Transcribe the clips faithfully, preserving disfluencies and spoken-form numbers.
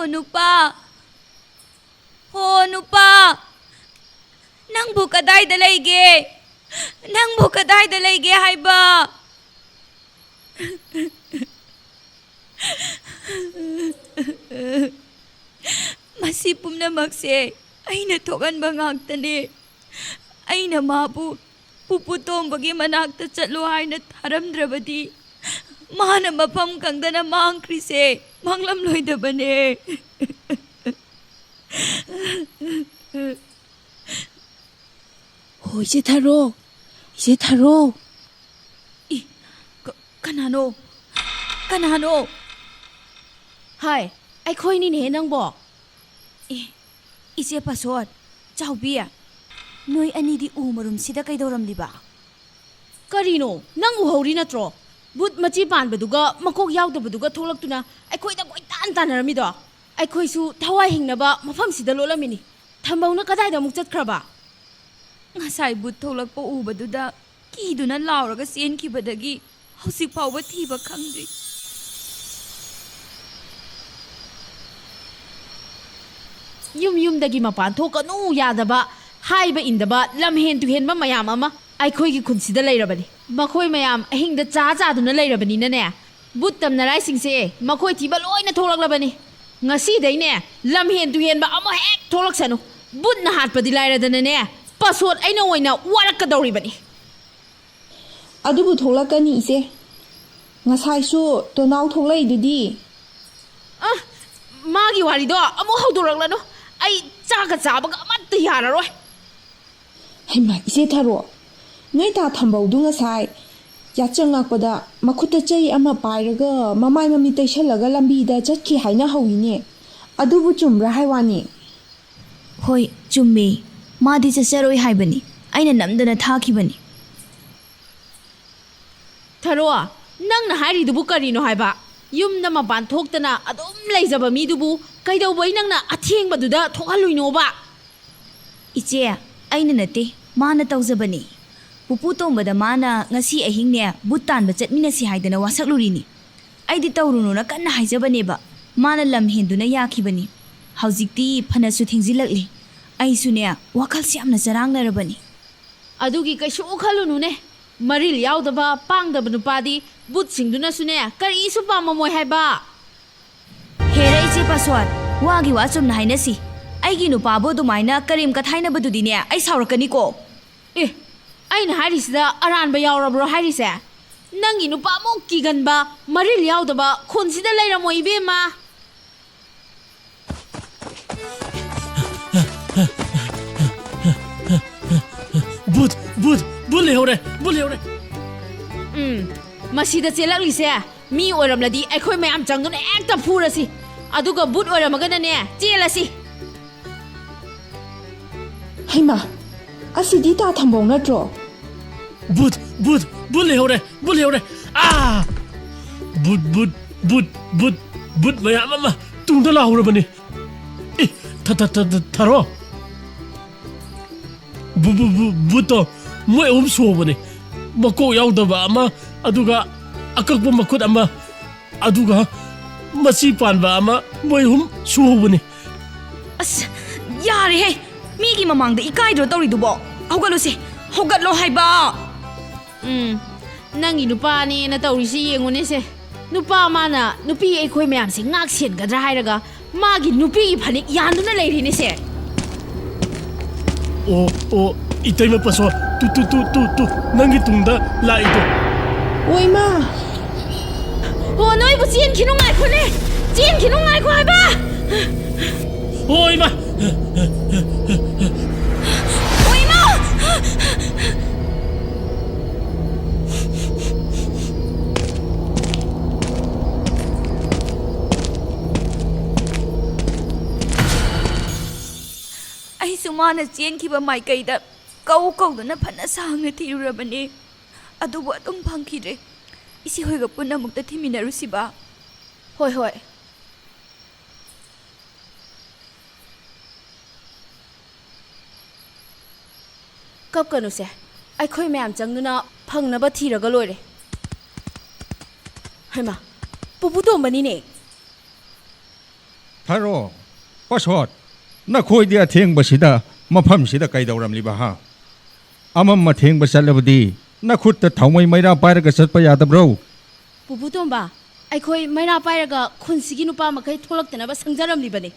ꯅꯨꯄꯥ, ꯍꯣ ꯅꯨꯄꯥ, ꯅꯪꯕꯨ ꯀꯗꯥꯏꯗ ꯂꯩꯒꯦ? ꯅꯪꯕꯨ ꯀꯗꯥꯏꯗ ꯂꯩꯒꯦ ꯍꯥꯏꯕ? ꯃꯁꯤ ꯄꯨꯝꯅꯃꯛꯁꯦ ꯑꯩꯅ ꯊꯣꯛꯍꯟꯕ ꯉꯥꯛꯇꯅꯦ꯫ ꯑꯩꯅ ꯃꯥꯕꯨ ꯄꯨꯄꯨ ꯇꯣꯝꯕꯒꯤ ꯃꯅꯥꯛꯇ ꯆꯠꯂꯣ ꯍꯥꯏꯅ ꯊꯥꯔꯝꯗ꯭ꯔꯕꯗꯤ, ꯃꯥꯅ ꯃꯐꯝ ꯈꯪꯗꯅ ꯃꯥꯡꯈ꯭ꯔꯤꯁꯦ ꯃꯥꯡꯂꯝꯂꯣꯏꯗꯕꯅꯦ꯫ ꯍꯣ, ꯏꯆꯦ ꯊꯥꯔꯣ, ꯏꯆꯦ ꯊꯥꯔꯣ꯫ ꯏ, ꯀ-, ꯀꯅꯥꯅꯣ? ꯀꯅꯥꯅꯣ? ꯍꯥꯏ, ꯑꯩꯈꯣꯏꯅꯤꯅꯦꯍꯦ ꯅꯪꯕꯣ꯫ ꯏ, ꯏꯆꯦ ꯄꯥꯁꯣꯠ, ꯆꯥꯎꯕꯤ, ꯅꯣꯏ ꯑꯅꯤꯗꯤ ꯎ ꯃꯔꯨꯝꯁꯤꯗ ꯀꯩꯗꯧꯔꯝꯂꯤꯕ? ꯀꯔꯤꯅꯣ? ꯅꯪ ꯎꯍꯧꯔꯤ ꯅꯠꯇ꯭ꯔꯣ? ꯕꯨꯠ ꯃꯆꯤ ꯄꯥꯟꯕꯗꯨꯒ ꯃꯀꯣꯛ ꯌꯥꯎꯗꯕꯗꯨꯒ ꯊꯣꯛꯂꯛꯇꯨꯅ ꯑꯩꯈꯣꯏꯗ ꯀꯣꯏꯇꯥꯟ ꯇꯥꯟꯅꯔꯝꯃꯤꯗꯣ꯫ ꯑꯩꯈꯣꯏꯁꯨ ꯊꯋꯥꯏ ꯍꯤꯡꯅꯕ ꯃꯐꯝꯁꯤꯗ ꯂꯣꯠꯂꯝꯃꯤꯅꯤ꯫ ꯊꯝꯕꯧꯅ ꯀꯗꯥꯏꯗ ꯑꯃꯨꯛ ꯆꯠꯈ꯭ꯔꯕ? ꯉꯁꯥꯏ ꯕꯨꯠ ꯊꯣꯛꯂꯛꯄ ꯎꯕꯗꯨꯗ ꯀꯤꯗꯨꯅ ꯂꯥꯎꯔꯒ ꯆꯦꯟꯈꯤꯕꯗꯒꯤ ꯍꯧꯖꯤꯛ ꯐꯥꯎꯕ ꯊꯤꯕ ꯈꯪꯗ꯭ꯔꯤ꯫ ꯌꯨꯝ ꯌꯨꯝꯗꯒꯤ ꯃꯄꯥꯟ ꯊꯣꯛꯀꯅꯨ ꯌꯥꯗꯕ, ꯍꯥꯏꯕ ꯏꯟꯗꯕ, ꯂꯝꯍꯦꯟ ꯇꯨꯍꯦꯟꯕ ꯃꯌꯥꯝ ꯑꯃ ꯑꯩꯈꯣꯏꯒꯤ ꯈꯨꯟꯁꯤꯗ ꯂꯩꯔꯕꯅꯤ꯫ ꯃꯈꯣꯏ ꯃꯌꯥꯝ ꯑꯍꯤꯡꯗ ꯆꯥ ꯆꯥꯗꯨꯅ ꯂꯩꯔꯕꯅꯤꯅꯅꯦ, ꯕꯨꯠ ꯇꯝꯅꯔꯥꯏꯁꯤꯡꯁꯦ ꯃꯈꯣꯏ ꯊꯤꯕ ꯂꯣꯏꯅ ꯊꯣꯛꯂꯛꯂꯕꯅꯤ꯫ ꯉꯁꯤꯗꯩꯅꯦ, ꯂꯝꯍꯦꯟ ꯇꯨꯍꯦꯟꯕ ꯑꯃ ꯍꯦꯛ ꯊꯣꯛꯂꯛꯁꯅꯨ꯫ ꯕꯨꯠꯅ ꯍꯥꯠꯄꯗꯤ ꯂꯥꯏꯔꯗꯅꯅꯦ, ꯄꯥꯁꯣꯠ ꯑꯩꯅ ꯑꯣꯏꯅ ꯋꯥꯔꯛꯀꯗꯧꯔꯤꯕꯅꯤ꯫ ꯑꯗꯨꯕꯨ ꯊꯣꯛꯂꯛꯀꯅꯤ, ꯏꯆꯦ꯫ ꯉꯁꯥꯏꯁꯨ ꯇꯣꯅꯥꯎ ꯊꯣꯛꯂꯛꯏꯗꯨꯗꯤ꯫ ꯑ, ꯃꯥꯒꯤ ꯋꯥꯔꯤꯗꯣ ꯑꯃꯨꯛ ꯍꯧꯗꯣꯔꯛꯂꯅꯨ꯫ ꯑꯩ ꯆꯥꯛꯀ ꯆꯥꯕꯒ ꯑꯃꯠꯇ ꯌꯥꯔꯔꯣꯏ꯫ ꯍꯩꯃꯥ, ꯏꯆꯦ ꯊꯥꯔꯣ, ꯅꯣꯏ ꯇꯥ ꯊꯝꯕꯧꯗꯨ ꯉꯁꯥꯏ ꯌꯥꯆꯪꯉꯛꯄꯗ ꯃꯈꯨꯠꯇ ꯆꯩ ꯑꯃ ꯄꯥꯏꯔꯒ ꯃꯃꯥꯏ ꯃꯃꯤꯠ ꯇꯩꯁꯜꯂꯒ ꯂꯝꯕꯤꯗ ꯆꯠꯈꯤ ꯍꯥꯏꯅ ꯍꯧꯏꯅꯦ꯫ ꯑꯗꯨꯕꯨ ꯆꯨꯝꯕ꯭ꯔꯥ ꯍꯥꯏ ꯋꯥꯅꯤ? ꯍꯣꯏ, ꯆꯨꯝꯃꯦ꯫ ꯃꯥꯗꯤ ꯆꯠꯆꯔꯣꯏ ꯍꯥꯏꯕꯅꯤ꯫ ꯑꯩꯅ ꯅꯝꯗꯅ ꯊꯥꯈꯤꯕꯅꯤ꯫ ꯊꯔꯣ, ꯅꯪꯅ ꯍꯥꯏꯔꯤꯗꯨꯕꯨ ꯀꯔꯤꯅꯣ ꯍꯥꯏꯕ? ꯌꯨꯝꯗ ꯃꯄꯥꯟ ꯊꯣꯛꯇꯅ ꯑꯗꯨꯝ ꯂꯩꯖꯕ ꯃꯤꯗꯨꯕꯨ ꯀꯩꯗꯧꯕꯩ ꯅꯪꯅ ꯑꯊꯦꯡꯕꯗꯨꯗ ꯊꯣꯛꯍꯜꯂꯨꯏꯅꯣꯕ? ꯏꯆꯦ, ꯑꯩꯅ ꯅꯠꯇꯦ, ꯃꯥꯅ ꯇꯧꯖꯕꯅꯤ꯫ ꯄꯨꯄꯨ ꯇꯣꯝꯕꯗ ꯃꯥꯅ ꯉꯁꯤ ꯑꯍꯤꯡꯅꯦ ꯕꯨꯠ ꯇꯥꯟꯕ ꯆꯠꯃꯤꯟꯅꯁꯤ ꯍꯥꯏꯗꯅ ꯋꯥꯁꯛꯂꯨꯔꯤꯅꯤ꯫ ꯑꯩꯗꯤ ꯇꯧꯔꯨꯅꯨꯅ ꯀꯟꯅ ꯍꯥꯏꯖꯕꯅꯦꯕ꯫ ꯃꯥꯅ ꯂꯝ ꯍꯦꯟꯗꯨꯅ ꯌꯥꯈꯤꯕꯅꯤ꯫ ꯍꯧꯖꯤꯛꯇꯤ ꯐꯅꯁꯨ ꯊꯦꯡꯖꯤꯜꯂꯛꯂꯤ꯫ ꯑꯩꯁꯨꯅꯦ, ꯋꯥꯈꯜꯁꯦ ꯌꯥꯝꯅ ꯆꯔꯥꯡꯅꯔꯕꯅꯤ꯫ ꯑꯗꯨꯒꯤ ꯀꯩꯁꯨ ꯈꯜꯂꯨꯅꯨꯅꯦ꯫ ꯃꯔꯤꯜ ꯌꯥꯎꯗꯕ, ꯄꯥꯡꯗꯕ ꯅꯨꯄꯥꯗꯤ ꯚꯨꯠꯁꯤꯡꯗꯨꯅꯁꯨꯅꯦ, ꯀꯔꯤꯁꯨ ꯄꯥꯝꯃꯝꯃꯣꯏ ꯍꯥꯏꯕ꯫ ꯍꯦꯔꯥ ꯏꯆꯦ ꯄꯥꯁꯋꯥꯟ, ꯋꯥꯒꯤ ꯋꯥ ꯆꯨꯝꯅ ꯍꯥꯏꯅꯁꯤ꯫ ꯑꯩꯒꯤ ꯅꯨꯄꯥꯕꯨ ꯑꯗꯨꯃꯥꯏꯅ ꯀꯔꯦꯝ ꯀꯊꯥꯏꯅꯕꯗꯨꯗꯤꯅꯦ, ꯑꯩ ꯁꯥꯎꯔꯛꯀꯅꯤꯀꯣ꯫ ꯑꯦ, ꯑꯩꯅ ꯍꯥꯏꯔꯤꯁꯤꯗ ꯑꯔꯥꯟꯕ ꯌꯥꯎꯔꯕ꯭ꯔꯣ ꯍꯥꯏꯔꯤꯁꯦ? ꯅꯪꯒꯤ ꯅꯨꯄꯥꯃꯨꯛ ꯀꯤꯒꯟꯕ, ꯃꯔꯤꯜ ꯌꯥꯎꯗꯕ ꯈꯨꯟꯁꯤꯗ ꯂꯩꯔꯝꯃꯣꯏ, ꯏꯕꯦꯝꯃ꯫ ꯚꯨꯠ, ꯚꯨꯠ, ꯚꯨꯠ ꯂꯩꯍꯧꯔꯦ, ꯚꯨꯠ ꯂꯩꯍꯧꯔꯦ꯫ ꯎꯝ, ꯃꯁꯤꯗ ꯆꯦꯜꯂꯛꯂꯤꯁꯦ ꯃꯤ ꯑꯣꯏꯔꯝꯂꯗꯤ ꯑꯩꯈꯣꯏ ꯃꯌꯥꯝ ꯆꯪꯗꯨꯅ ꯍꯦꯛꯇ ꯐꯨꯔꯁꯤ, ꯑꯗꯨꯒ ꯚꯨꯠ ꯑꯣꯏꯔꯝꯃꯒꯅꯅꯦ, ꯆꯦꯜꯂꯁꯤ꯫ ꯍꯩꯃꯥ, ꯑꯁꯤꯗꯤ ꯇꯥ ꯊꯝꯕꯧ ꯅꯠꯇ꯭ꯔꯣ? ꯚꯨꯠ, ꯚꯨꯠ, ꯚꯨꯠ ꯂꯩꯍꯧꯔꯦ, ꯚꯨꯠ ꯂꯩꯍꯧꯔꯦ꯫ ꯑꯥ! ꯚꯨꯠ, ꯚꯨꯠ, ꯚꯨꯠ, ꯚꯨꯠ, ꯚꯨꯠ ꯃꯌꯥꯝ ꯑꯃ ꯇꯨꯡꯗ ꯂꯥꯛꯍꯧꯔꯕꯅꯤ꯫ ꯑꯦ, ꯊ-, ꯊ-, ꯊ-, ꯊ-, ꯊꯔꯣ꯫ ꯚꯨ-, ꯚꯨ-, ꯚꯨ-, ꯚꯨꯠꯇꯣ ꯃꯣꯏ ꯑꯍꯨꯝ ꯁꯨꯍꯧꯕꯅꯤ꯫ ꯃꯀꯣꯛ ꯌꯥꯎꯗꯕ ꯑꯃ, ꯑꯗꯨꯒ ꯑꯀꯛꯄ ꯃꯈꯨꯠ ꯑꯃ, ꯑꯗꯨꯒ ꯃꯆꯤ ꯄꯥꯟꯕ ꯑꯃ, ꯃꯣꯏ ꯑꯍꯨꯝ ꯁꯨꯍꯧꯕꯅꯤ꯫ ꯑꯁ, ꯌꯥꯔꯦꯍꯦ! ꯃꯤꯒꯤ ꯃꯃꯥꯡꯗ ꯏꯀꯥꯏꯗ꯭ꯔꯣ ꯇꯧꯔꯤꯗꯨꯕꯣ? ꯍꯧꯒꯠꯂꯨꯁꯦ! ꯍꯧꯒꯠꯂꯣ ꯍꯥꯏꯕ! ꯎꯝ, ꯅꯪꯒꯤ ꯅꯨꯄꯥꯅꯦꯅ ꯇꯧꯔꯤꯁꯤ ꯌꯦꯡꯉꯨꯅꯦꯁꯦ꯫ ꯅꯨꯄꯥ ꯃꯥꯅ ꯅꯨꯄꯤ ꯑꯩꯈꯣꯏ ꯃꯌꯥꯝꯁꯦ ꯉꯥꯛ ꯁꯦꯟꯒꯗ꯭ꯔꯥ ꯍꯥꯏꯔꯒ ꯃꯥꯒꯤ ꯅꯨꯄꯤꯒꯤ ꯐꯅꯦꯛ ꯌꯥꯟꯗꯨꯅ ꯂꯩꯔꯤꯅꯦꯁꯦ꯫ ꯑꯣ, ꯑꯣ, ꯏꯇꯩꯃ ꯄꯁꯣ, ꯇꯨ, ꯇꯨ, ꯇꯨ, ꯇꯨ, ꯇꯨ, ꯅꯪꯒꯤ ꯇꯨꯡꯗ ꯂꯥꯛꯏꯗꯣ꯫ ꯑꯣ, ꯏꯃꯥ! ꯑꯣ, ꯅꯣꯏꯕꯨ ꯆꯦꯟꯈꯤꯅꯨ ꯉꯥꯏꯈꯣꯅꯦ! ꯆꯦꯟꯈꯤꯅꯨ ꯉꯥꯏꯈꯣ ꯍꯥꯏꯕ! ꯑꯣ, ꯏꯃꯥ! ꯑꯣ, ꯏꯃꯥ! ꯑꯩꯁꯨ ꯃꯥꯅ ꯆꯦꯟꯈꯤꯕ ꯃꯥꯏꯀꯩꯗ ꯀꯧ ꯀꯧꯗꯨꯅ ꯐꯅ ꯁꯥꯡꯅ ꯊꯤꯔꯨꯔꯕꯅꯤ, ꯑꯗꯨꯕꯨ ꯑꯗꯨꯝ ꯐꯪꯈꯤꯗ꯭ꯔꯦ꯫ ꯏꯆꯦ ꯍꯣꯏꯒ ꯄꯨꯟꯅ ꯑꯃꯨꯛꯇ ꯊꯤꯃꯤꯟꯅꯔꯨꯁꯤꯕ꯫ ꯍꯣꯏ, ꯍꯣꯏ꯫ ꯀꯞꯀꯅꯨꯁꯦ, ꯑꯩꯈꯣꯏ ꯃꯌꯥꯝ ꯆꯪꯗꯨꯅ ꯐꯪꯅꯕ ꯊꯤꯔꯒ ꯂꯣꯏꯔꯦ꯫ ꯍꯩꯃꯥ, ꯄꯨꯄꯨ ꯇꯣꯝꯕꯅꯤꯅꯦ꯫ ꯊꯔꯣ, ꯄꯁꯣꯠ, ꯅꯈꯣꯏꯗꯤ ꯑꯊꯦꯡꯕꯁꯤꯗ ꯃꯐꯝꯁꯤꯗ ꯀꯩꯗꯧꯔꯝꯂꯤꯕ, ꯍꯥ? ꯑꯃꯝ ꯑꯊꯦꯡꯕ ꯆꯠꯂꯕꯗꯤ ꯅꯈꯨꯠꯇ ꯊꯥꯎꯃꯩ ꯃꯩꯔꯥ ꯄꯥꯏꯔꯒ ꯆꯠꯄ ꯌꯥꯗꯕ꯭ꯔꯣ? ꯄꯨꯄꯨ ꯇꯣꯝꯕ, ꯑꯩꯈꯣꯏ ꯃꯩꯔꯥ ꯄꯥꯏꯔꯒ ꯈꯨꯟꯁꯤꯒꯤ ꯅꯨꯄꯥ ꯃꯈꯩ ꯊꯣꯛꯂꯛꯇꯅꯕ ꯁꯪꯖꯔꯝꯂꯤꯕꯅꯤ꯫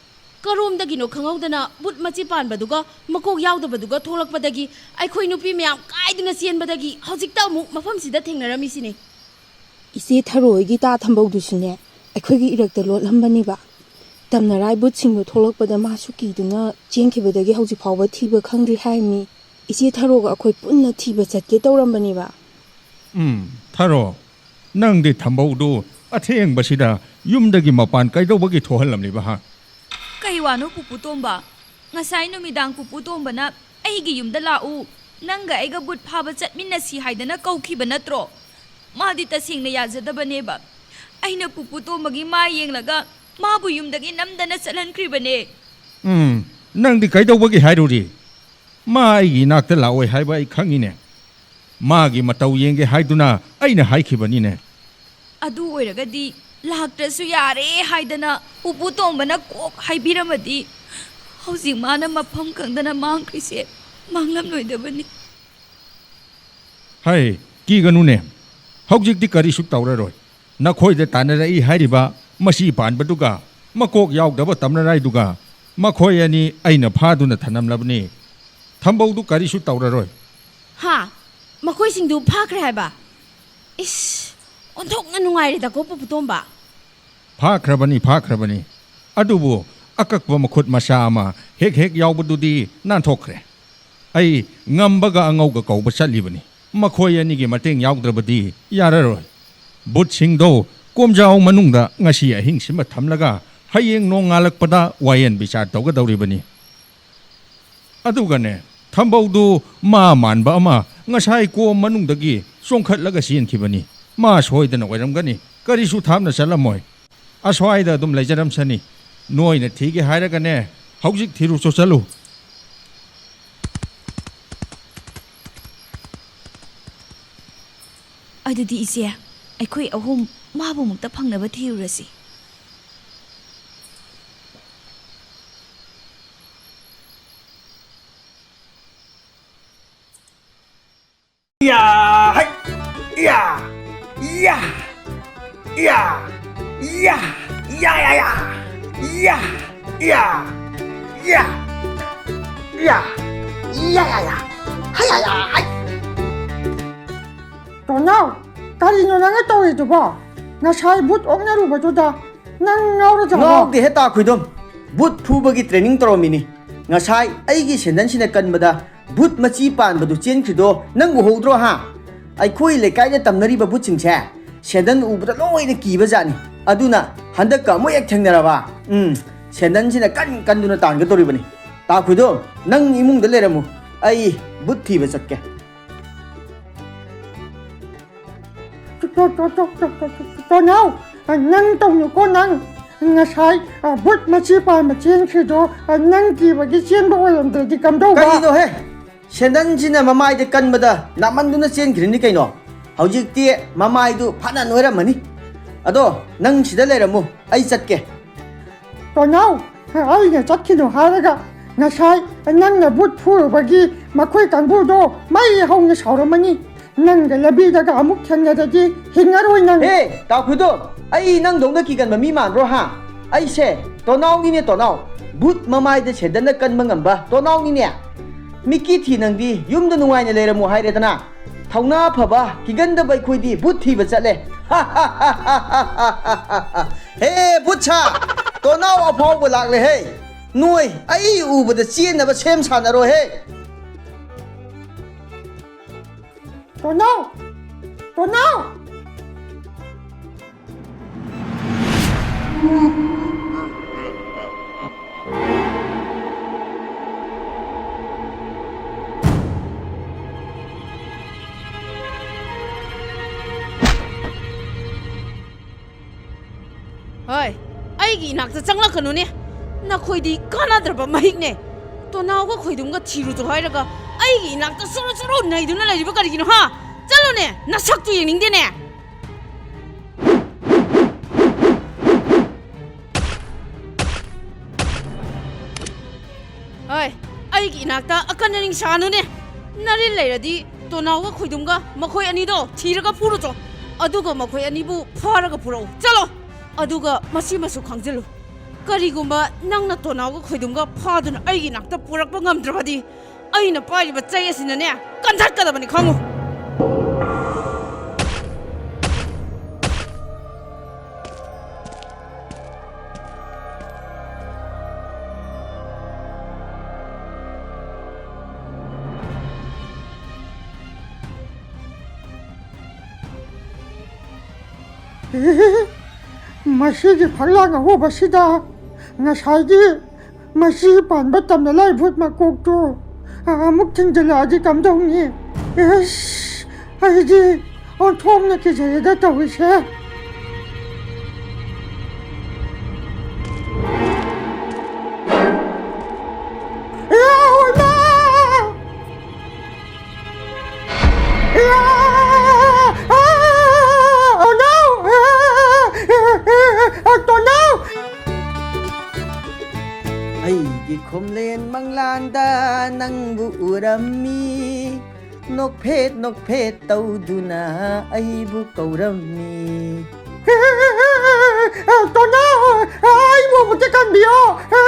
ꯀꯔꯣꯝꯗꯒꯤꯅꯣ ꯈꯪꯍꯧꯗꯅ ꯕꯨꯠ ꯃꯆꯤ ꯄꯥꯟꯕꯗꯨꯒ ꯃꯀꯣꯛ ꯌꯥꯎꯗꯕꯗꯨꯒ ꯊꯣꯛꯂꯛꯄꯗꯒꯤ ꯑꯩꯈꯣꯏ ꯅꯨꯄꯤ ꯃꯌꯥꯝ ꯀꯥꯏꯗꯨꯅ ꯆꯦꯟꯕꯗꯒꯤ ꯍꯧꯖꯤꯛꯇ ꯑꯃꯨꯛ ꯃꯐꯝꯁꯤꯗ ꯊꯦꯡꯅꯔꯝꯃꯤꯁꯤꯅꯤ꯫ ꯏꯆꯦ ꯊꯔꯣꯏꯒꯤ ꯇꯥ ꯊꯝꯕꯧꯗꯨꯁꯨꯅꯦ, ꯑꯩꯈꯣꯏꯒꯤ ꯏꯔꯛꯇ ꯂꯣꯠꯂꯝꯕꯅꯦꯕ꯫ ꯇꯝꯅꯔꯥꯏ ꯕꯨꯠꯁꯤꯡꯗꯣ ꯊꯣꯛꯂꯛꯄꯗ ꯃꯥꯁꯨ ꯀꯤꯗꯨꯅ ꯆꯦꯟꯈꯤꯕꯗꯒꯤ ꯍꯧꯖꯤꯛ ꯐꯥꯎꯕ ꯊꯤꯕ ꯈꯪꯗ꯭ꯔꯤ ꯍꯥꯏꯔꯝꯃꯤ꯫ ꯏꯆꯦ ꯊꯔꯣꯒ ꯑꯩꯈꯣꯏ ꯄꯨꯟꯅ ꯊꯤꯕ ꯆꯠꯀꯦ ꯇꯧꯔꯝꯕꯅꯦꯕ꯫ ꯎꯝ, ꯊꯔꯣ, ꯅꯪꯗꯤ ꯊꯝꯕꯧꯗꯨ ꯑꯊꯦꯡꯕꯁꯤꯗ ꯌꯨꯝꯗꯒꯤ ꯃꯄꯥꯟ ꯀꯩꯗꯧꯕꯒꯤ ꯊꯣꯛꯍꯜꯂꯝꯂꯤꯕ, ꯍꯥ? ꯀꯩ ꯋꯥꯅꯣ, ꯄꯨꯄꯨ ꯇꯣꯝꯕ? ꯉꯁꯥꯏ ꯅꯨꯃꯤꯗꯥꯡ ꯄꯨꯄꯨ ꯇꯣꯝꯕꯅ "ꯑꯩꯒꯤ ꯌꯨꯝꯗ ꯂꯥꯛꯎ, ꯅꯪꯒ ꯑꯩꯒ ꯕꯨꯠ ꯐꯥꯕ ꯆꯠꯃꯤꯟꯅꯁꯤ" ꯍꯥꯏꯗꯅ ꯀꯧꯈꯤꯕ ꯅꯠꯇ꯭ꯔꯣ? ꯃꯥꯗꯤ ꯇꯁꯦꯡꯅ ꯌꯥꯖꯗꯕꯅꯦꯕ꯫ ꯑꯩꯅ ꯄꯨꯄꯨ ꯇꯣꯝꯕꯒꯤ ꯃꯥꯏ ꯌꯦꯡꯂꯒ ꯃꯥꯕꯨ ꯌꯨꯝꯗꯒꯤ ꯅꯝꯗꯅ ꯆꯠꯍꯟꯈ꯭ꯔꯤꯕꯅꯦ꯫ ꯎꯝ, ꯅꯪꯗꯤ ꯀꯩꯗꯧꯕꯒꯤ ꯍꯥꯏꯔꯨꯔꯤ? ꯃꯥ ꯑꯩꯒꯤ ꯏꯅꯥꯛꯇ ꯂꯥꯛꯑꯣꯏ ꯍꯥꯏꯕ ꯑꯩ ꯈꯪꯉꯤꯅꯦ꯫ ꯃꯥꯒꯤ ꯃꯇꯧ ꯌꯦꯡꯒꯦ ꯍꯥꯏꯗꯨꯅ ꯑꯩꯅ ꯍꯥꯏꯈꯤꯕꯅꯤꯅꯦ꯫ ꯑꯗꯨ ꯑꯣꯏꯔꯒꯗꯤ ꯂꯥꯛꯇ꯭ꯔꯁꯨ ꯌꯥꯔꯦ ꯍꯥꯏꯗꯅ ꯄꯨꯄꯨ ꯇꯣꯝꯕꯅ ꯀꯣꯛ ꯍꯥꯏꯕꯤꯔꯝꯃꯗꯤ ꯍꯧꯖꯤꯛ ꯃꯥꯅ ꯃꯐꯝ ꯈꯪꯗꯅ ꯃꯥꯡꯈ꯭ꯔꯤꯁꯦ ꯃꯥꯡꯂꯝꯂꯣꯏꯗꯕꯅꯤ꯫ ꯍꯩ, ꯀꯤꯒꯅꯨꯅꯦ꯫ ꯍꯧꯖꯤꯛꯇꯤ ꯀꯔꯤꯁꯨ ꯇꯧꯔꯔꯣꯏ꯫ ꯅꯈꯣꯏꯗ ꯇꯥꯟꯅꯔꯛꯏ ꯍꯥꯏꯔꯤꯕ ꯃꯁꯤ ꯄꯥꯟꯕꯗꯨꯒ ꯃꯀꯣꯛ ꯌꯥꯎꯗꯕ ꯇꯝꯅꯔꯥꯏꯗꯨꯒ ꯃꯈꯣꯏ ꯑꯅꯤ ꯑꯩꯅ ꯐꯥꯗꯨꯅ ꯊꯅꯝꯂꯕꯅꯤ꯫ ꯊꯝꯕꯧꯗꯨ ꯀꯔꯤꯁꯨ ꯇꯧꯔꯔꯣꯏ꯫ ꯍꯥ? ꯃꯈꯣꯏꯁꯤꯡꯗꯨ ꯐꯥꯈ꯭ꯔꯦ ꯍꯥꯏꯕ? ꯏꯁ, ꯑꯣꯟꯊꯣꯛꯅ ꯅꯨꯡꯉꯥꯏꯔꯦꯗꯀꯣ, ꯄꯨꯄꯨ ꯇꯣꯝꯕ꯫ ꯐꯥꯈ꯭ꯔꯕꯅꯤ, ꯐꯥꯈ꯭ꯔꯕꯅꯤ꯫ ꯑꯗꯨꯕꯨ ꯑꯀꯛꯄ ꯃꯈꯨꯠ ꯃꯆꯥ ꯑꯃ ꯍꯦꯛ ꯍꯦꯛ ꯌꯥꯎꯕꯗꯨꯗꯤ ꯅꯥꯟꯊꯣꯛꯈ꯭ꯔꯦ꯫ ꯑꯩ ꯉꯝꯕꯒ ꯑꯉꯧꯒ ꯀꯧꯕ ꯆꯠꯂꯤꯕꯅꯤ꯫ ꯃꯈꯣꯏ ꯑꯅꯤꯒꯤ ꯃꯇꯦꯡ ꯌꯥꯎꯗ꯭ꯔꯕꯗꯤ ꯌꯥꯔꯔꯣꯏ꯫ ꯕꯨꯠꯁꯤꯡꯗꯣ ꯀꯣꯝꯖꯥꯎ ꯃꯅꯨꯡꯗ ꯉꯁꯤ ꯑꯍꯤꯡꯁꯤꯃ ꯊꯝꯂꯒ ꯍꯌꯦꯡ ꯅꯣꯡꯉꯥꯜꯂꯛꯄꯗ ꯋꯥꯌꯦꯟ ꯕꯤꯆꯥꯔ ꯇꯧꯒꯗꯧꯔꯤꯕꯅꯤ꯫ ꯑꯗꯨꯒꯅꯦ, ꯊꯝꯕꯧꯗꯨ ꯃꯥ ꯃꯥꯟꯕ ꯑꯃ ꯉꯁꯥꯏ ꯀꯣꯝ ꯃꯅꯨꯡꯗꯒꯤ ꯆꯣꯡꯈꯠꯂꯒ ꯆꯦꯟꯈꯤꯕꯅꯤ꯫ ꯃꯥ ꯁꯣꯏꯗꯅ ꯑꯣꯏꯔꯝꯒꯅꯤ꯫ ꯀꯔꯤꯁꯨ ꯊꯥꯞꯅ ꯆꯠꯂꯝꯃꯣꯏ꯫ ꯑꯁ꯭ꯋꯥꯏꯗ ꯑꯗꯨꯝ ꯂꯩꯖꯔꯝꯁꯅꯤ꯫ ꯅꯣꯏꯅ ꯊꯤꯒꯦ ꯍꯥꯏꯔꯒꯅꯦ, ꯍꯧꯖꯤꯛ ꯊꯤꯔꯨꯆꯣ ꯆꯠꯂꯨ꯫ ꯑꯗꯨꯗꯤ ꯏꯆꯦ, ꯑꯩꯈꯣꯏ ꯑꯍꯨꯝ ꯃꯥꯕꯨ ꯑꯃꯨꯛꯇ ꯐꯪꯅꯕ ꯊꯤꯔꯨꯔꯁꯤ꯫ ꯌꯥ! ꯍꯩ! ꯌꯥ! ꯌꯥ! ꯌꯥ! ꯌꯥ! ꯌꯥ! ꯌꯥ! ꯌꯥ! ꯌꯥ! ꯌꯥ! ꯌꯥ! ꯌꯥ! ꯌꯥ! ꯌꯥ! ꯌꯥ! ꯍꯩ! ꯌꯥ! ꯌꯥ! ꯍꯩ! ꯇꯣꯅꯥꯎ, ꯀꯔꯤꯅꯣ ꯅꯪꯅ ꯇꯧꯔꯤꯗꯨꯕꯣ? ꯉꯁꯥꯏ ꯚꯨꯠ ꯑꯣꯛꯅꯔꯨꯕꯗꯨꯗ ꯅꯪ ꯉꯥꯎꯔꯖꯥꯠꯂꯣ? ꯉꯥꯎꯗꯦꯍꯦ ꯇꯥꯈꯨꯏꯗꯨꯝ, ꯚꯨꯠ ꯐꯨꯕꯒꯤ training ꯇꯧꯔꯝꯃꯤꯅꯤ꯫ ꯉꯁꯥꯏ ꯑꯩꯒꯤ ꯁꯦꯟꯗꯟꯁꯤꯅ ꯀꯟꯕꯗ ꯚꯨꯠ ꯃꯆꯤ ꯄꯥꯟꯕꯗꯨ ꯆꯦꯟꯈ꯭ꯔꯤꯗꯣ ꯅꯪ ꯎꯍꯧꯗ꯭ꯔꯣ ꯍꯥ? ꯑꯩꯈꯣꯏ ꯂꯩꯀꯥꯏꯗ ꯇꯝꯅꯔꯤꯕ ꯚꯨꯠꯁꯤꯡꯁꯦ ꯁꯦꯟꯗꯟ ꯎꯕꯗ ꯂꯣꯏꯅ ꯀꯤꯕ ꯖꯥꯠꯅꯤ꯫ ꯑꯗꯨꯅ ꯍꯟꯗꯛꯀ ꯑꯃꯨꯛ ꯍꯦꯛ ꯊꯦꯡꯅꯔꯕ, ꯎꯝ, ꯁꯦꯟꯗꯟꯁꯤꯅ ꯀꯟ ꯀꯟꯗꯨꯅ ꯇꯥꯟꯒꯗꯧꯔꯤꯕꯅꯤ꯫ ꯇꯥꯈꯨꯏꯗꯨꯝ, ꯅꯪ ꯏꯃꯨꯡꯗ ꯂꯩꯔꯝꯃꯨ, ꯑꯩ ꯚꯨꯠ ꯊꯤꯕ ꯆꯠꯀꯦ꯫ ꯇꯣ-, ꯇꯣ-, ꯇꯣ-, ꯇꯣ-, ꯇꯣ-, ꯇꯣ-, ꯇꯣꯅꯥꯎ, ꯅꯪ ꯇꯧꯅꯨꯀꯣ ꯅꯪ꯫ ꯉꯁꯥꯏ, ꯑ, ꯚꯨꯠ ꯃꯆꯤ ꯄꯥꯟꯕ ꯆꯦꯟꯈ꯭ꯔꯤꯗꯣ, ꯑ, ꯅꯪ ꯀꯤꯕꯒꯤ ꯆꯦꯟꯕ ꯑꯣꯏꯔꯝꯗ꯭ꯔꯗꯤ ꯀꯝꯗꯧꯕ? ꯀꯔꯤꯅꯣꯍꯦ? ꯁꯦꯟꯗꯟꯁꯤꯅ ꯃꯃꯥꯏꯗ ꯀꯟꯕꯗ ꯅꯥꯃꯟꯗꯨꯅ ꯆꯦꯟꯈ꯭ꯔꯤꯅꯤ ꯀꯩꯅꯣ꯫ ꯍꯧꯖꯤꯛꯇꯤ ꯃꯃꯥꯏꯗꯨ ꯐꯅ ꯅꯣꯏꯔꯝꯃꯅꯤ꯫ ꯑꯗꯣ ꯅꯪ ꯁꯤꯗ ꯂꯩꯔꯝꯃꯨ, ꯑꯩ ꯆꯠꯀꯦ꯫ ꯇꯣꯅꯥꯎ, ꯑꯩꯅ ꯆꯠꯈꯤꯅꯨ ꯍꯥꯏꯔꯒ ꯉꯁꯥꯏ ꯅꯪꯅ ꯚꯨꯠ ꯐꯨꯔꯨꯕꯒꯤ ꯃꯈꯣꯏ ꯀꯥꯡꯕꯨꯗꯣ ꯃꯩ ꯍꯧꯅ ꯁꯥꯎꯔꯝꯃꯅꯤ꯫ ꯅꯪꯒ ꯂꯝꯕꯤꯗꯒ ꯑꯃꯨꯛ ꯊꯦꯡꯅꯔꯗꯤ ꯍꯤꯡꯉꯔꯣꯏ ꯅꯪ꯫ ꯍꯦ, ꯇꯥꯈꯨꯏꯗꯨꯝ, ꯑꯩ ꯅꯪꯗꯧꯅ ꯀꯤꯒꯟꯕ ꯃꯤ ꯃꯥꯟꯕ꯭ꯔꯣ ꯍꯥ? ꯑꯩꯁꯦ ꯇꯣꯅꯥꯎꯅꯤꯅꯦ ꯇꯣꯅꯥꯎ, ꯚꯨꯠ ꯃꯃꯥꯏꯗ ꯁꯦꯟꯗꯟꯅ ꯀꯟꯕ ꯉꯝꯕ ꯇꯣꯅꯥꯎꯅꯤꯅꯦ꯫ ꯃꯤꯀꯤ ꯊꯤ ꯅꯪꯗꯤ ꯌꯨꯝꯗ ꯅꯨꯡꯉꯥꯏꯅ ꯂꯩꯔꯝꯃꯨ ꯍꯥꯏꯔꯦꯗꯅ꯫ ꯊꯧꯅꯥ ꯐꯕ, ꯀꯤꯒꯟꯗꯕ ꯑꯩꯈꯣꯏꯗꯤ ꯚꯨꯠ ꯊꯤꯕ ꯆꯠꯂꯦ꯫ ꯍꯦ, ꯚꯨꯠ ꯁꯥ! ꯇꯣꯅꯥꯎ ꯑꯐꯥꯎꯕ ꯂꯥꯛꯂꯦꯍꯦ! ꯅꯣꯏ ꯑꯩ ꯎꯕꯗ ꯆꯦꯟꯅꯕ ꯁꯦꯝ ꯁꯥꯟꯅꯔꯣꯍꯦ! ꯇꯣꯅꯥꯎ! ꯇꯣꯅꯥꯎ! ꯍꯣꯏ, ꯑꯩꯒꯤ ꯏꯅꯥꯛꯇ ꯆꯪꯂꯛꯀꯅꯨꯅꯦ꯫ ꯅꯈꯣꯏꯗꯤ ꯀꯥꯟꯅꯗ꯭ꯔꯕ ꯃꯍꯤꯛꯅꯦ꯫ ꯇꯣꯅꯥꯎꯒ ꯈꯣꯏꯗꯨꯝꯒ ꯊꯤꯔꯨꯆꯣ ꯍꯥꯏꯔꯒ ꯑꯩꯒꯤ ꯏꯅꯥꯛꯇ ꯆꯨꯔꯨ ꯆꯨꯔꯨ ꯅꯩꯗꯨꯅ ꯂꯩꯔꯤꯕ ꯀꯔꯤꯒꯤꯅꯣ ꯍꯥ? ꯆꯠꯂꯣꯅꯦ, ꯅꯁꯛꯇꯨ ꯌꯦꯡꯅꯤꯡꯗꯦꯅꯦ꯫ ꯍꯣꯏ, ꯑꯩꯒꯤ ꯏꯅꯥꯛꯇ ꯑꯀꯟ ꯑꯔꯤꯡ ꯁꯥꯅꯨꯅꯦ꯫ ꯅꯔꯤꯜ ꯂꯩꯔꯗꯤ ꯇꯣꯅꯥꯎꯒ ꯈꯣꯏꯗꯨꯝꯒ ꯃꯈꯣꯏ ꯑꯅꯤꯗꯣ ꯊꯤꯔꯒ ꯐꯨꯔꯨꯆꯣ꯫ ꯑꯗꯨꯒ ꯃꯈꯣꯏ ꯑꯅꯤꯕꯨ ꯐꯥꯔꯒ ꯄꯨꯔꯛꯎ꯫ ꯆꯠꯂꯣ꯫ ꯑꯗꯨꯒ ꯃꯁꯤꯃꯁꯨ ꯈꯪꯖꯤꯜꯂꯨ, ꯀꯔꯤꯒꯨꯝꯕ ꯅꯪꯅ ꯇꯣꯅꯥꯎꯒ ꯈꯣꯏꯗꯨꯝꯒ ꯐꯥꯗꯨꯅ ꯑꯩꯒꯤ ꯅꯥꯛꯇ ꯄꯨꯔꯛꯄ ꯉꯝꯗ꯭ꯔꯕꯗꯤ, ꯑꯩꯅ ꯄꯥꯏꯔꯤꯕ ꯆꯩ ꯑꯁꯤꯅꯅꯦ, ꯀꯟꯊꯠꯀꯗꯕꯅꯤ, ꯈꯪꯉꯨ꯫ ꯃꯁꯤꯒꯤ ꯐꯛꯂꯥꯡ ꯑꯍꯣꯕꯁꯤꯗ ꯉꯁꯥꯏꯒꯤ ꯃꯁꯤ ꯄꯥꯟꯕ ꯇꯝꯅ ꯂꯥꯏ ꯚꯨꯠ ꯃꯀꯣꯛꯇꯨ ꯑꯃꯨꯛ ꯊꯤꯡꯖꯤꯜꯂꯛꯑꯗꯤ ꯀꯝꯗꯧꯅꯤ? ꯑꯁ, ꯑꯩꯗꯤ ꯑꯣꯟꯊꯣꯛꯅ ꯀꯤꯖꯔꯦꯗ ꯇꯧꯔꯤꯁꯦ꯫ ꯑꯦ, ꯑꯣꯏꯃꯥ! ꯑꯦ, ꯑꯥ! ꯑꯥ! ꯑꯣ, no! ꯑꯦ, ꯑꯦ, ꯑꯦ, ꯑꯦ, ꯑꯦ, ꯇꯣꯅꯥꯎ! ꯑꯩꯒꯤ ꯈꯣꯝꯂꯦꯟ ꯃꯪꯂꯥꯟꯗ ꯅꯪꯕꯨ ꯎꯔꯝꯃꯤ, ꯅꯣꯛꯐꯦꯠ ꯅꯣꯛꯐꯦꯠ ꯇꯧꯗꯨꯅ ꯑꯩꯕꯨ ꯀꯧꯔꯝꯃꯤ꯫ ꯑꯦ, ꯇꯣꯅꯥꯎ! ꯑꯩꯕꯨ ꯑꯃꯨꯛꯇ ꯀꯟꯕꯤꯌꯣ! ꯑꯦ,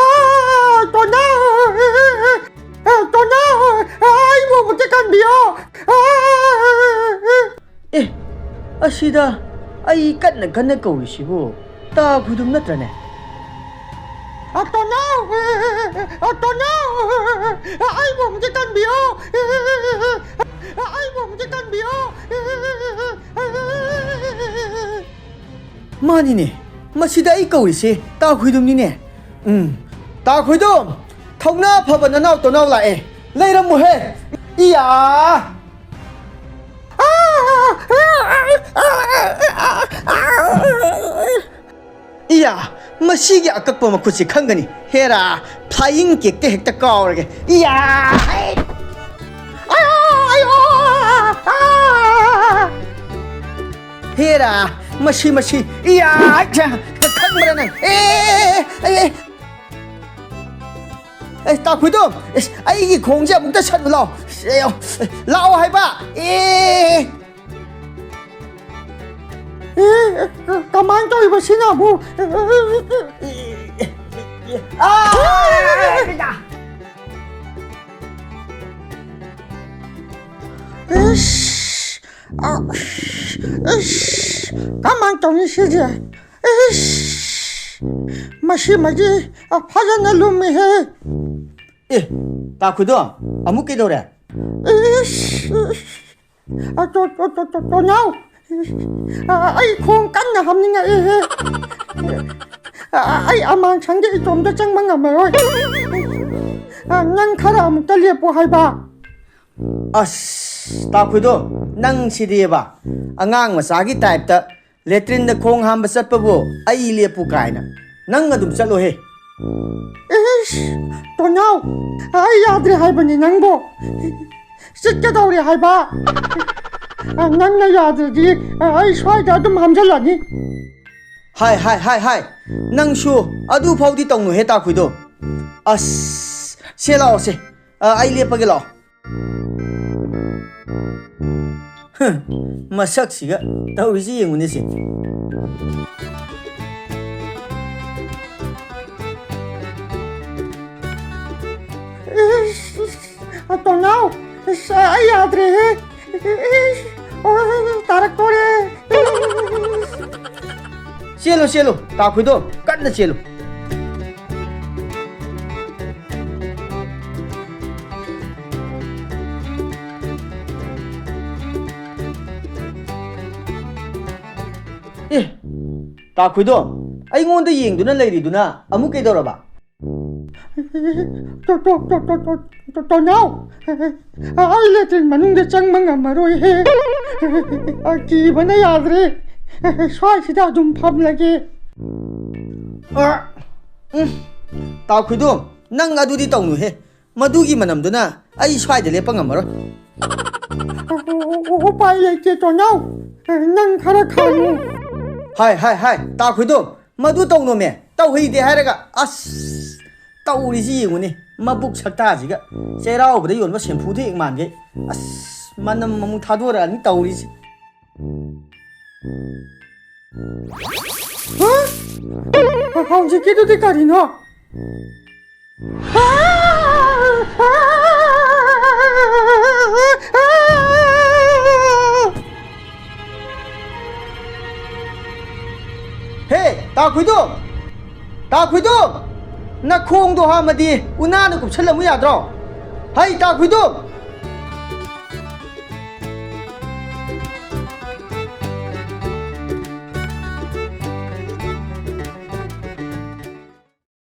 ꯑꯥ! ꯇꯣꯅꯥꯎ! ꯑꯦ, ꯇꯣꯅꯥꯎ! ꯑꯩꯕꯨ ꯑꯃꯨꯛꯇ ꯀꯟꯕꯤꯌꯣ! ꯑꯦ, ꯑꯁꯤꯗ ꯑꯩ ꯀꯟꯅ ꯀꯟꯅ ꯀꯧꯔꯤꯁꯤꯕꯨ ꯇꯥ ꯈꯨꯗꯨꯝ ꯅꯠꯇ꯭ꯔꯅꯦ? ꯑ, ꯇꯣꯅꯥꯎ! ꯑ, ꯇꯣꯅꯥꯎ! ꯑꯩꯕꯨ ꯑꯃꯨꯛꯇ ꯀꯟꯕꯤꯌꯣ! ꯑꯩꯕꯨ ꯑꯃꯨꯛꯇ ꯀꯟꯕꯤꯌꯣ! ꯃꯥꯅꯤꯅꯦ, ꯃꯁꯤꯗ ꯑꯩ ꯀꯧꯔꯤꯁꯦ ꯇꯥ ꯈꯨꯏꯗꯨꯝꯅꯤꯅꯦ꯫ ꯎꯝ, ꯇꯥ ꯈꯨꯏꯗꯨꯝ, ꯊꯧꯅꯥ ꯐꯕ ꯅꯅꯥꯎ ꯇꯣꯅꯥꯎ ꯂꯥꯛꯑꯦ, ꯂꯩꯔꯝꯃꯨꯍꯦ꯫ ꯏꯌꯥ! ꯏꯌꯥ! ꯃꯁꯤꯒꯤ ꯑꯀꯛꯄ ꯃꯈꯨꯠꯁꯤ ꯈꯪꯒꯅꯤ꯫ ꯍꯦꯔꯥ, flying kickꯇ ꯍꯦꯛꯇ ꯀꯥꯎꯔꯒꯦ꯫ ꯏꯌꯥ! ꯑꯌꯣ! ꯑꯌꯣ! ꯑꯥ! ꯍꯦꯔꯥ, ꯃꯁꯤ, ꯃꯁꯤ꯫ ꯏꯌꯥ! ꯈꯪꯕ꯭ꯔꯥ ꯅꯪ? ꯑꯦ! ꯑꯦ! ꯑꯦ! ꯑꯦ, ꯇꯥ ꯈꯣꯏꯗꯣꯝ, ꯑꯦꯁ, ꯑꯩꯒꯤ ꯈꯣꯡꯁꯦ ꯑꯃꯨꯛꯇ ꯁꯠꯂꯨ ꯂꯥꯎ꯫ ꯑꯦ, ꯂꯥꯛꯑꯣ ꯍꯥꯏꯕ꯫ ꯑꯦ꯫ ꯑꯦ, ꯀꯃꯥꯏꯅ ꯇꯧꯔꯤꯕ ꯁꯤꯅ ꯑꯃꯨꯛ? ꯑꯥ! ꯏꯁ! ꯑ, ꯏꯁ! ꯀꯃꯥꯏꯅ ꯇꯧꯅꯤ ꯁꯤꯗꯤ? ꯏꯁ! ꯃꯁꯤꯃꯗꯤ, ꯑ, ꯐꯖꯅ ꯂꯨꯝꯃꯤꯍꯦ꯫ ꯑꯦ, ꯇꯥ ꯈꯣꯏꯗꯣ, ꯑꯃꯨꯛ ꯀꯩꯗꯧꯔꯦ? ꯏꯁ! ꯑ, ꯇꯣ-, ꯇꯣ-, ꯇꯣ-, ꯇꯣ-, ꯇꯣꯅꯥꯎ! ꯑ, ꯑꯩ ꯈꯣꯡ ꯀꯟꯅ ꯍꯥꯝꯅꯤꯡꯉꯛꯑꯦꯍꯦ꯫ ꯑ, ꯑꯩ ꯑꯃꯥꯡꯁꯪꯗ ꯏꯇꯣꯝꯇ ꯆꯪꯕ ꯉꯝꯃꯔꯣꯏ꯫ ꯑ, ꯅꯪ ꯈꯔ ꯑꯃꯨꯛꯇ ꯂꯦꯞꯄꯣ ꯍꯥꯏꯕ꯫ ꯑꯁ, ꯇꯥ ꯈꯣꯏꯗꯣ, ꯅꯪ ꯁꯤꯗꯤꯕ, ꯑꯉꯥꯡ ꯃꯆꯥꯒꯤ ꯇꯥꯏꯞꯇ ꯂꯦꯇ꯭ꯔꯤꯟꯗ ꯈꯣꯡ ꯍꯥꯝꯕ ꯆꯠꯄꯕꯨ ꯑꯩ ꯂꯦꯞꯄꯨ ꯀꯥꯏꯅ꯫ ꯅꯪ ꯑꯗꯨꯝ ꯆꯠꯂꯣꯍꯦ꯫ ꯏꯁ, ꯇꯣꯅꯥꯎ, ꯑꯩ ꯌꯥꯗ꯭ꯔꯦ ꯍꯥꯏꯕꯅꯤ ꯅꯪꯕꯨ꯫ ꯆꯠꯀꯗꯧꯔꯦ ꯍꯥꯏꯕ꯫ ꯅꯪꯅ ꯌꯥꯗ꯭ꯔꯗꯤ ꯑꯩ ꯁ꯭ꯋꯥꯏꯗ ꯑꯗꯨꯝ ꯍꯥꯝꯖꯜꯂꯅꯤ꯫ ꯍꯥꯏ, ꯍꯥꯏ, ꯍꯥꯏ, ꯍꯥꯏ꯫ ꯅꯪꯁꯨ ꯑꯗꯨ ꯐꯥꯎꯗꯤ ꯇꯧꯅꯨꯍꯦ, ꯇꯥꯈꯨꯏꯗꯣ꯫ ꯑꯁ, ꯁꯦ ꯂꯥꯛꯑꯣ, ꯁꯦ꯫ ꯑ, ꯑꯩ ꯂꯦꯞꯄꯒꯦ ꯂꯥꯛꯑꯣ꯫ ꯍ, ꯃꯁꯛꯁꯤꯒ ꯇꯧꯔꯤꯁꯤ ꯌꯦꯡꯉꯨꯅꯦ ꯁꯦ꯫ ꯏꯁ, ꯇꯣꯅꯥꯎ, ꯏꯁ, ꯑꯩ ꯌꯥꯗ꯭ꯔꯦꯍꯦ꯫ ꯏꯁ, ꯑꯣ, ꯇꯥꯔꯛꯇꯣꯔꯦ꯫ ꯆꯦꯜꯂꯨ, ꯆꯦꯜꯂꯨ, ꯇꯥꯈꯨꯏꯗꯣ, ꯀꯟꯅ ꯆꯦꯜꯂꯨ꯫ ꯑꯦ, ꯇꯥꯈꯨꯏꯗꯣ, ꯑꯩꯉꯣꯟꯗ ꯌꯦꯡꯗꯨꯅ ꯂꯩꯔꯤꯗꯨꯅ ꯑꯃꯨꯛ ꯀꯩꯗꯧꯔꯕ? ꯇꯣ-, ꯇꯣ-, ꯇꯣ-, ꯇꯣ-, ꯇꯣ-, ꯇꯣ-, ꯇꯣꯅꯥꯎ, ꯑꯩ ꯂꯦꯇ꯭ꯔꯤꯟ ꯃꯅꯨꯡꯗ ꯆꯪꯕ ꯉꯝꯃꯔꯣꯏꯍꯦ꯫ ꯀꯤꯕꯅ ꯌꯥꯗ꯭ꯔꯦ꯫ ꯁ꯭ꯋꯥꯏꯁꯤꯗ ꯑꯗꯨꯝ ꯐꯝꯂꯒꯦ꯫ ꯑ, ꯎꯝ, ꯇꯥꯈꯨꯏꯗꯣ, ꯅꯪ ꯑꯗꯨꯗꯤ ꯇꯧꯅꯨꯍꯦ꯫ ꯃꯗꯨꯒꯤ ꯃꯅꯝꯗꯨꯅ ꯑꯩ ꯁ꯭ꯋꯥꯏꯗ ꯂꯦꯞꯄ ꯉꯝꯃꯔꯣꯏ꯫ ꯎ-, ꯎ-, ꯎ-, ꯎꯄꯥꯏ ꯂꯩꯇꯦ, ꯇꯣꯅꯥꯎ꯫ ꯅꯪ ꯈꯔ ꯈꯥꯡꯉꯨ꯫ ꯍꯥꯏ, ꯍꯥꯏ, ꯍꯥꯏ, ꯇꯥꯈꯨꯏꯗꯣ, ꯃꯗꯨ ꯇꯧꯅꯣꯃꯦ꯫ ꯇꯧꯍꯩꯗꯦ ꯍꯥꯏꯔꯒ, ꯑꯁ! ꯇꯧꯔꯤꯁꯤ ꯌꯦꯡꯉꯨꯅꯦ, ꯃꯕꯨꯛ ꯁꯛꯇꯥꯁꯤꯒ꯫ ꯆꯩꯔꯥꯎꯕꯗ ꯌꯣꯟꯕ ꯁꯦꯝꯐꯨꯗꯣ ꯍꯦꯛ ꯃꯥꯟꯒꯩ꯫ ꯑꯁ, ꯃꯅꯝ ꯑꯃꯨꯛ ꯊꯥꯗꯣꯔꯛꯑꯅꯤ ꯇꯧꯔꯤꯁꯤ꯫ ꯍꯥ? ꯍꯧꯖꯤꯛꯀꯤꯗꯨꯗꯤ ꯀꯔꯤꯅꯣ? ꯍꯦ, ꯇꯥ ꯈꯨꯏꯗꯣꯝ! ꯇꯥ ꯈꯨꯏꯗꯣꯝ! ꯅꯈꯣꯡꯗꯣ ꯍꯥꯝꯃꯗꯤ ꯎꯅꯥꯅ ꯀꯨꯞꯁꯜꯂꯝꯃꯨ ꯌꯥꯗ꯭ꯔꯣ? ꯍꯩ, ꯇꯥ ꯈꯨꯏꯗꯣꯝ!